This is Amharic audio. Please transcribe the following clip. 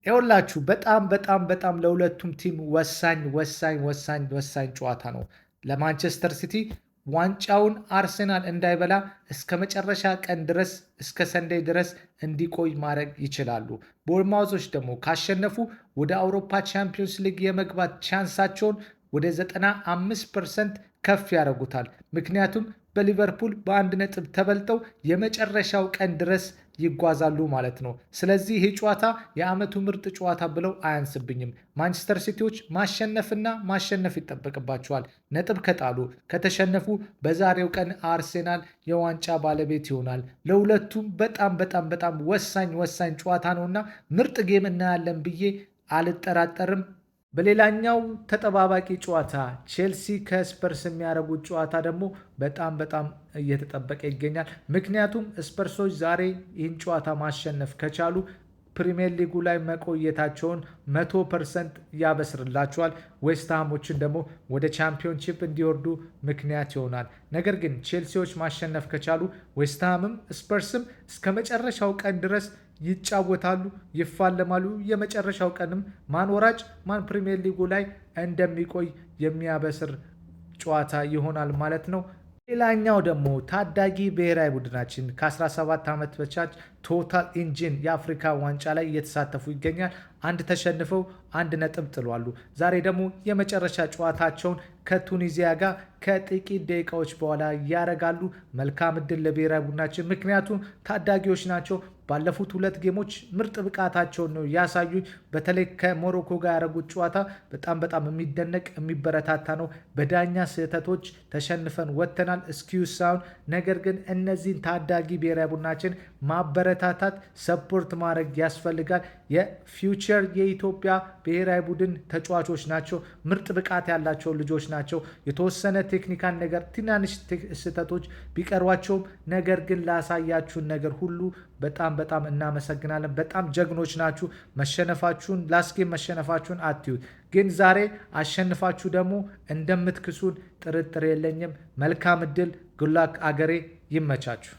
ይኸውላችሁ በጣም በጣም በጣም ለሁለቱም team ወሳኝ ወሳኝ ወሳኝ ወሳኝ ጨዋታ ነው። ለማንቸስተር ሲቲ ዋንጫውን አርሴናል እንዳይበላ እስከ መጨረሻ ቀን ድረስ፣ እስከ Sunday ድረስ እንዲቆይ ማድረግ ይችላሉ። ቦርንማውዞች ደግሞ ካሸነፉ ወደ አውሮፓ ቻምፒዮንስ ሊግ የመግባት chance ኣቸውን ወደ 95% ከፍ ያደርጉታል። ምክንያቱም በሊቨርፑል በ1 ነጥብ ተበልጠው የመጨረሻው ቀን ድረስ ይጓዛሉ ማለት ነው። ስለዚህ ይህ ጨዋታ የዓመቱ ምርጥ ጨዋታ ብለው አያንስብኝም። ማንቸስተር ሲቲዎች ማሸነፍና ማሸነፍ ይጠበቅባቸዋል። ነጥብ ከጣሉ፣ ከተሸነፉ በዛሬው ቀን አርሴናል የዋንጫ ባለቤት ይሆናል። ለሁለቱም በጣም በጣም በጣም ወሳኝ ወሳኝ ጨዋታ ነውና ምርጥ game እናያለን ብዬ አልጠራጠርም። በሌላኛው ተጠባባቂ ጨዋታ ቼልሲ ከስፐርስ የሚያደርጉት ጨዋታ ደግሞ በጣም በጣም እየተጠበቀ ይገኛል። ምክንያቱም ስፐርሶች ዛሬ ይህን ጨዋታ ማሸነፍ ከቻሉ ፕሪሚየር ሊጉ ላይ መቆየታቸውን 100% ያበስርላቸዋል። ዌስትሃሞችን ደግሞ ወደ ቻምፒዮንሺፕ እንዲወርዱ ምክንያት ይሆናል። ነገር ግን ቼልሲዎች ማሸነፍ ከቻሉ ዌስትሃምም ስፐርስም እስከ መጨረሻው ቀን ድረስ ይጫወታሉ፣ ይፋለማሉ። የመጨረሻው ቀንም ማን ወራጅ ማን ፕሪሚየር ሊጉ ላይ እንደሚቆይ የሚያበስር ጨዋታ ይሆናል ማለት ነው። ሌላኛው ደግሞ ታዳጊ ብሔራዊ ቡድናችን ከ17 ዓመት በታች ቶታል ኢንጂን የአፍሪካ ዋንጫ ላይ እየተሳተፉ ይገኛል። አንድ ተሸንፈው 1 ነጥብ ጥለዋል። ዛሬ ደግሞ የመጨረሻ ጨዋታቸውን ከቱኒዚያ ጋር ከጥቂት ደቂቃዎች በኋላ ያደርጋሉ። መልካም እድል ለብሔራዊ ቡድናችን፣ ምክንያቱም ታዳጊዎች ናቸው። ባለፉት ሁለት game ኦች ምርጥ ብቃታቸውን ነው ያሳዩ። በተለይ ከሞሮኮ ጋር ያደረጉት ጨዋታ በጣም በጣም የሚደነቅ፣ የሚበረታታ ነው። በዳኛ ስህተቶች ተሸንፈን ወጥተናል። Excuse ሳይሆን ነገር ግን እነዚህን ታዳጊ ብሔራዊ ቡድናችን ማበረታታት፣ support ማድረግ ያስፈልጋል። የ future የኢትዮጵያ ብሔራዊ ቡድን ተጫዋቾች ናቸው። ምርጥ ብቃት ያላቸው ልጆች ናቸው። የተወሰነ technical ነገር፣ ትናንሽ ስህተቶች ቢቀሯቸውም ነገር ግን ላሳያችሁን ነገር ሁሉ በጣም በጣም እናመሰግናለን። በጣም ጀግኖች ናችሁ። መሸነፋችሁን፣ last game መሸነፋችሁን አትዩት፣ ግን ዛሬ አሸንፋችሁ ደግሞ እንደምትክሱን ጥርጥር የለኝም። መልካም እድል፣ good luck አገሬ፣ ይመቻችሁ።